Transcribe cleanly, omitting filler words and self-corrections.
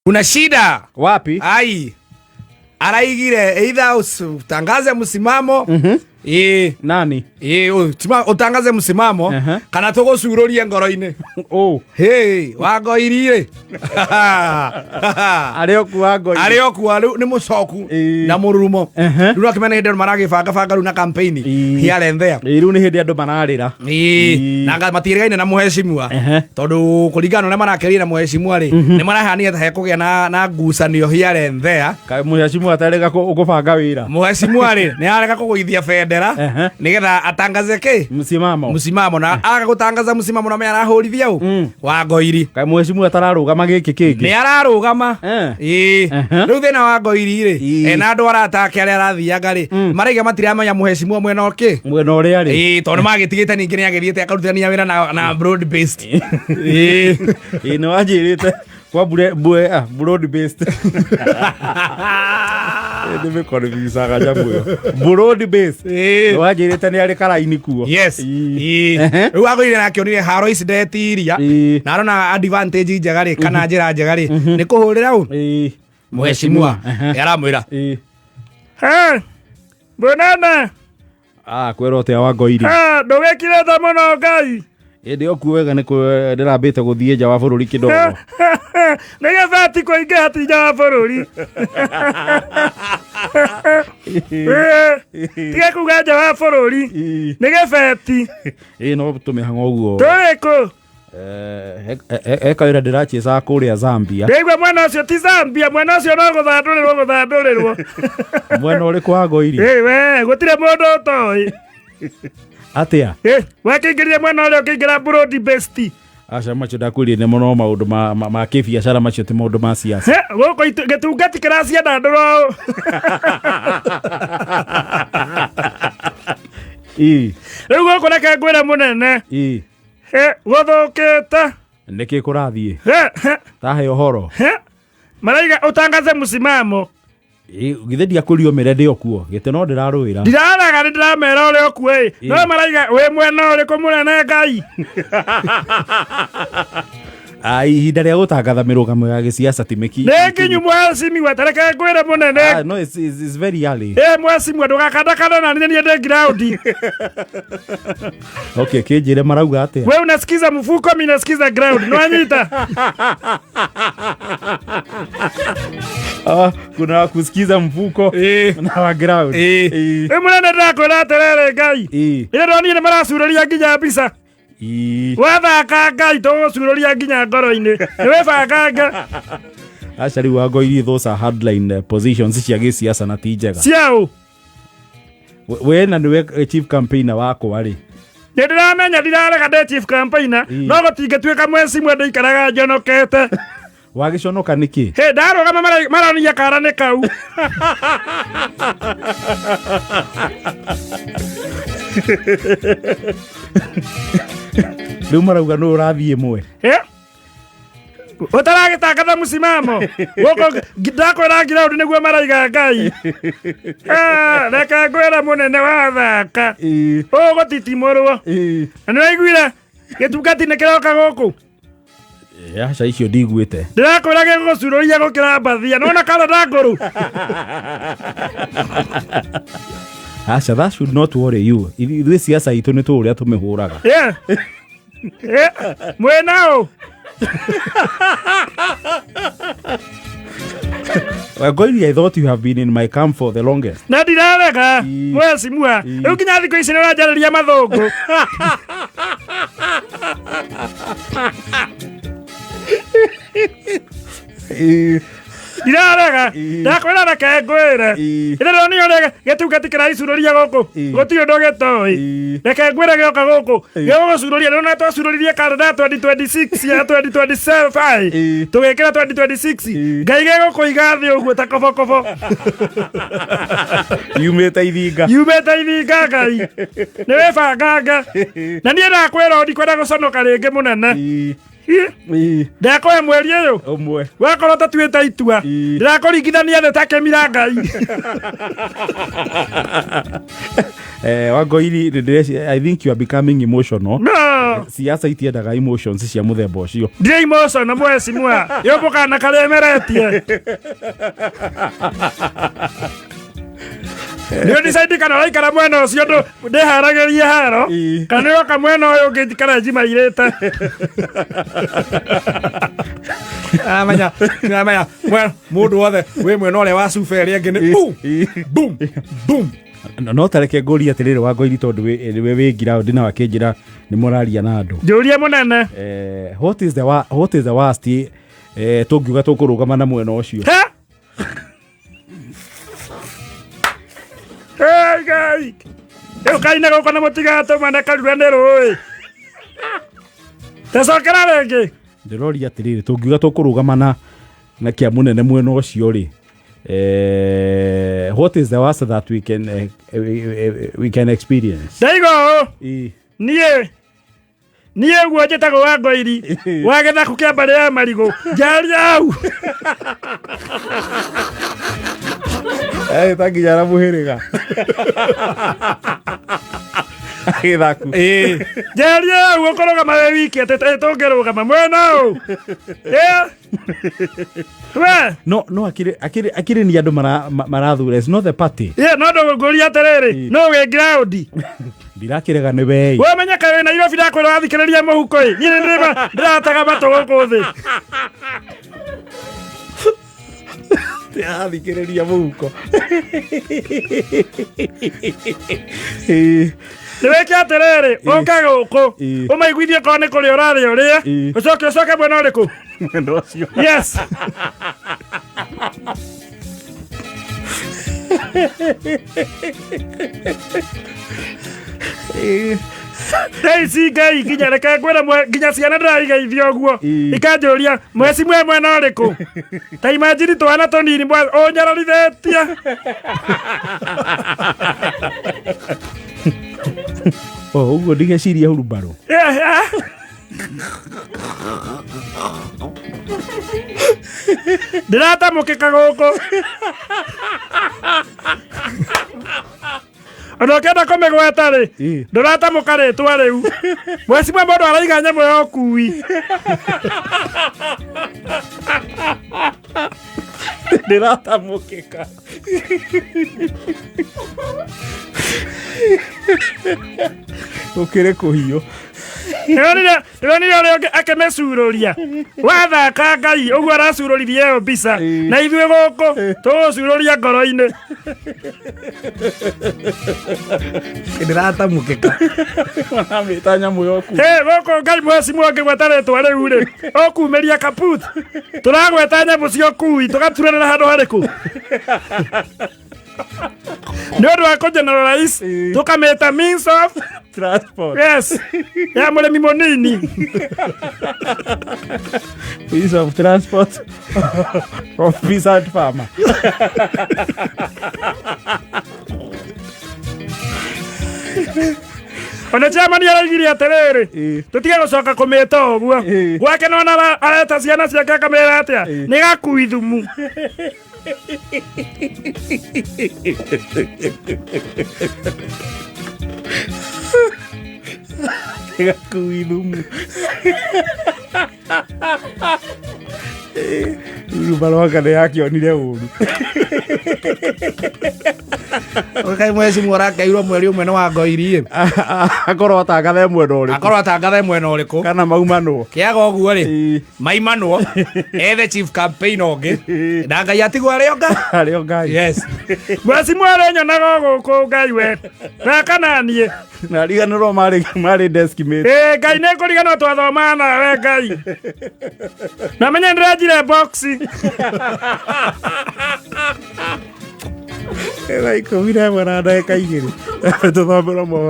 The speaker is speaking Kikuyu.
Kuna shida. Wapi? Ai. Araigire either utangaze msimamo. Ĩĩ. Nani? Ĩĩ, utangaze msimamo kana tũgũcuurũrie ngoro-inĩ. Oh. Hey, wangoiri rĩ. Arĩ o kuwa ngoi. Arĩ o kuwa rĩu nĩ mũcoku na mũrurumo. Rĩu no kĩmene hĩndĩ andũ maragĩbanga banga rĩu na campaign here and there. Ĩĩ, rĩu nĩ hĩndĩ andũ mararĩra. Ĩĩ, na nga matiĩrĩgaine na mũhecimua tondũ kũringana na ũrĩa marakeria na mũhecimua rĩ, nĩ marahania ta hekũgĩa na ngucanio here and there. Kaĩ mũhecimua atarega gũbanga wĩra? Mũhecimua rĩ, nĩ arega kũgũithia bendera nĩgetha atangaze kĩ? Msimamo. Msimamo, na aga gũtangaza msimamo na me arahũrithia ũ? Wangoiri. Kaĩ mũhecimua atararũgama gĩkĩ kĩngĩ? Nĩ ararũgama. Ĩĩ. Rĩu thĩna wa Ngoiri rĩ, ena andũ arata ake arĩa arathianga rĩ, maraiga matiramenya mũhecimua mwena ũkĩ. Mwena ũrĩa rĩ. Ĩĩ, tondũ magĩtigĩte ningĩ nĩ agĩthiĩte akarutithania wĩra na broad based. Ĩĩ. Ĩĩ, nĩ wanjĩrĩte kwa bure bure ah, broad based. Nĩ mĩkonvicaga nyamũ ĩyo. Broad based. Nĩ wanjĩrĩte nĩ arĩ karaini kuo. Yes. Ĩĩ. Rĩu agũire na akĩonire haro ici ndetiria na arona advantage njega rĩ, kana njĩra njega rĩ, nĩ kũhũrĩra ũ? Mũhecimua. Aramwĩra. Mũnene. Ah, kwĩrwo atĩa wa Ngoiri? Ndũgĩkire tha mũno Ngai. Ĩndĩ okuo wega nĩ ndĩrambĩte gũthiĩ nja wa bũrũri kĩdogo. Nĩ gĩbeti kũingĩha ti nja wa bũrũri. Tiga kuga nja wa bũrũri. Nĩ gĩbeti. Ĩĩ, no tũmĩhang'o ũguo. Tũrĩ kũ? He kawĩra ndĩrachĩcaga kũrĩa Zambia. Ndĩigua mwena ũcio ti Zambia, mwena ũcio no gũthandũrĩrwo gũthandũrĩrwo. Mwena ũrĩkũ wa Ngoiri? Ĩ we, gũtirĩ mũndũ ũtoĩ. Atĩa? Ĩ, wakĩingĩrire mwena ũrĩa ũkĩingĩra broad based. Aca, macio ndakwĩrire nĩ mũno maũndũ ma kĩbiacara, macio ti maũndũ ma siasa. He, gũkũ gĩtungati kĩraciandandũra ũũ. Ĩ. Rĩu gũkũ reke ngwĩre mũnene. Ĩ. He, gũthũkĩte. Nĩkĩ kũrathiĩ? He, he. Tahe ũhoro. He, maraiga utangaze msimamo. Ĩ, githĩ ndiakũrio mĩre ndĩ o kuo gĩtĩ no ndĩrarũĩra. Ndiraraga, nĩ ndĩramera ũrĩa ũkuo ĩ, no maraiga wĩ mwena ũrĩkũ mũnene Ngai? Ah, ihinda rĩa gũtangatha mĩrũgamo ya gĩsiasa ti mĩki. Nĩ nginyu mwecimiwa, tareke ngwĩre mũnene. Ah, no, it's very early. Ĩ mwecimiwa, ndũgakandakanda na niĩ ndĩ ground. Okay, kĩnjĩre marauga atĩa? We unasikiza mfuko, mi nasikiza ground, nwanyita? Ah, kuna kusikiza mfuko na wa ground. Rĩu mũnene ndĩrakwĩra atĩrĩrĩ Ngai, ĩrĩa ndonire nĩ maracurũria nginya mbica. Wathaka Ngai, tũgũcurũria nginya ngoro-inĩ, nĩ wĩbanganga. Aca, rĩu wangoirie those are hardline positions cia gĩsiasa na ti njega. Ciaũ? We na nĩwe chief campaigner wakwa rĩ. Nĩ ndĩramenya, ndirarega ndĩ chief campaigner, no gũtingĩtuĩka mweci mwe ndĩikaraga njonokete. Wagĩconoka nĩkĩ? Hĩ, ndarũgama marania kara nĩ kau. Rĩu marauga nũ ũrathiĩ mwe? Hĩ? Ũtaragĩtangatha msimamo gũkũ ndakwĩra ground nĩguo maraiga Ngai. Ah, reke ngwĩre mũnene wathaka ũgũtitimũrwo. Na nĩ waiguire gĩtungati nĩ kĩroka gũkũ? Aca, icio ndiguĩte. Ndĩrakwĩra gĩgũcurũria gũkĩra mbathia nona karada ngũrũ. Aca, that should not worry you. Ithuĩ siasa itũ nĩ tũũ ũrĩa tũmĩhũraga. Yeah. Yeah. Mwĩnao. Well, I thought you have been in my camp for the longest. Na ndirarega mwecimua, rĩu nginya thikũ ici nĩ ũranjarĩria mathũngũ. Ndirarega, ndakwĩra reke ngwĩre, ĩrĩa ndonire ũrĩa gĩtungati kĩraicurũria gũkũ, gũtirĩ ũndũ gĩtoĩ. Reke ngwĩre, gĩoka gũkũ gĩgũgũcurũria. Nĩwona twacurũririe karenda 2026 ya 2025 tũgĩkĩra 2026, Ngai gĩgũkũiga thĩ ũguo ta kobokobo. Yumĩte ithinga. Yumĩte ithinga. Ngai nĩ wĩbanganga, na niĩ ndakwĩra ndikwenda gũconoka rĩngĩ mũnene. Ĩ, Ndakũhe mweri ũyũ Ũmwe. Wakorwo tatuĩte itua. Ĩ. Ndĩrakũringithania thĩ ta kĩmira Ngai. Wangoiri, I think you are becoming emotional. No. Siasa itiendaga emotions cia mũthemba ũcio. Ndirĩ emotion mwecimua yũmbũkana karĩa ĩmeretie. Nĩ ũdecide kana ũraikara mwena ũcio ndĩharagĩrie haro Ĩ. kana nĩ ũroka mwena ũyũ ũngĩ njikara njimairĩte. Amenya amenya mũndũ wothe wĩ mwena ũrĩa wa cuba ĩrĩa ĩngĩ nĩ boom boom boom. No tareke ngũrie atĩrĩrĩ Wangoiri, tondũ wĩ wĩ ground na wakĩnjĩra nĩ mũraria na andũ. Njũrie mũnene. What is the worst tũngiuga tũkũrũgama na mwena ũcio? He? Hey, Ngai. Rĩu kaine gũkũ na mũtigatũmane karura nĩ rũĩ. Tacokera rĩngĩ. Ndĩroria atĩrĩrĩ, tũngiuga tũkũrũgama na kĩa mũnene mwena ũcio rĩ, what is the worst that we can experience? Ndaiga ũũ. Ĩ. Niĩ ũguo njĩtagwo wa Ngoiri wa gĩthaku kĩa mbarĩ ya marigũ njaria hau. Ta nginya na mũhĩrĩga gĩthaku. Ĩĩ. Njaria hau ũkũrũgama wĩ wiki atĩ tũngĩrũgama mwena ũũ. Ĩ? We. No akĩrĩ ni andũ marathura, it's not the party. Ĩ, no ndũgũngũria atĩrĩrĩ, no wĩ ground. Ndirakĩrega nĩ wei. We menye kaĩ wĩ Nairobi ndakwĩra wathikĩrĩria mũhuko ĩ. Niĩ nĩ ndĩrataga matũ gũkũ thĩ. Ndĩrathikĩrĩria mũhuko. Nĩ wĩke atĩrĩrĩ, ũke gũkũ Ĩ. ũmaiguithie korwo nĩ kũrĩa ũrarĩa ũrĩe. Ĩ. Ũcoke mwena ũrĩkũ? Mwena ũcio. Yes. Thaa ici Ngai nginya reke ngwĩre nginya ciana ndĩraigeithia ũguo. Ĩ. Ikanjũria mweci mwe mwena ũrĩkũ, ta imagine twana tũnini ũnyararithĩtie. O ũguo ndigeciria hurumbarũ. Eh. Ndĩratamũkĩka gũkũ ona ũkĩenda kũmĩgweta rĩ. Ĩ. Ndũratamũka rĩtwa rĩu mweci mwe mũndũ araiga nyamũ ya ũkui. Ndĩratamũkĩka gũkĩrĩ kũhiũ. Ndĩronire ũrĩa ũngĩ akĩmĩcurũria wathaka Ngai ũguo aracurũririe ĩyo mbica. Ĩ. Na ithuĩ gũkũ tũgũcurũria ngoro-inĩ. Ndĩratamũkĩka. Maramĩta nyamũ ya ũkui. Hey, gũkũ Ngai mweci mwangĩgweta rĩtwa rĩu rĩ ũkumĩria kaput tũragweta nyamũ cia ũkui tũgaturanĩra handũ harĩkũ nĩ ũndũ wa kũgeneralize. Ĩ. Tũkamĩta means of transport. Yes, ya mũrĩmi mũnini. Means of transport of peasant farmer. Ona chairman araigire atĩrĩrĩ, Ĩ. tũtige gũcoka kũmĩta ũguo. Ĩ. Gwake nona areta ciana ciake akamĩra atĩa? Ĩ. Nĩ gakui thumu. Gakui thumu hurumbarũ anga nĩ yakĩonire ũru. Kaĩ mweci mũrakeirwo mweri ũmwe nĩ wa Ngoiri ĩ. Akorwo atangathe mwena ũrĩkũ? Akorwo atangathe mwena ũrĩkũ? Kana maumanwo. Kĩaga ũguo rĩ, Ĩ. maimanwo ethe chief campaign ũngĩ na Ngai atigwo arĩ onga. Arĩ o Ngai. Yes. Mweci mwarĩ nyonaga o gũkũ Ngai we gaka na niĩ. Na riganĩrwo marĩ desk mate. Ĩ Ngai nĩ ngũriganwo twathomaga nawe Ngai na menye ndĩrenjire box. 11:12 tũthomerwo mohoro.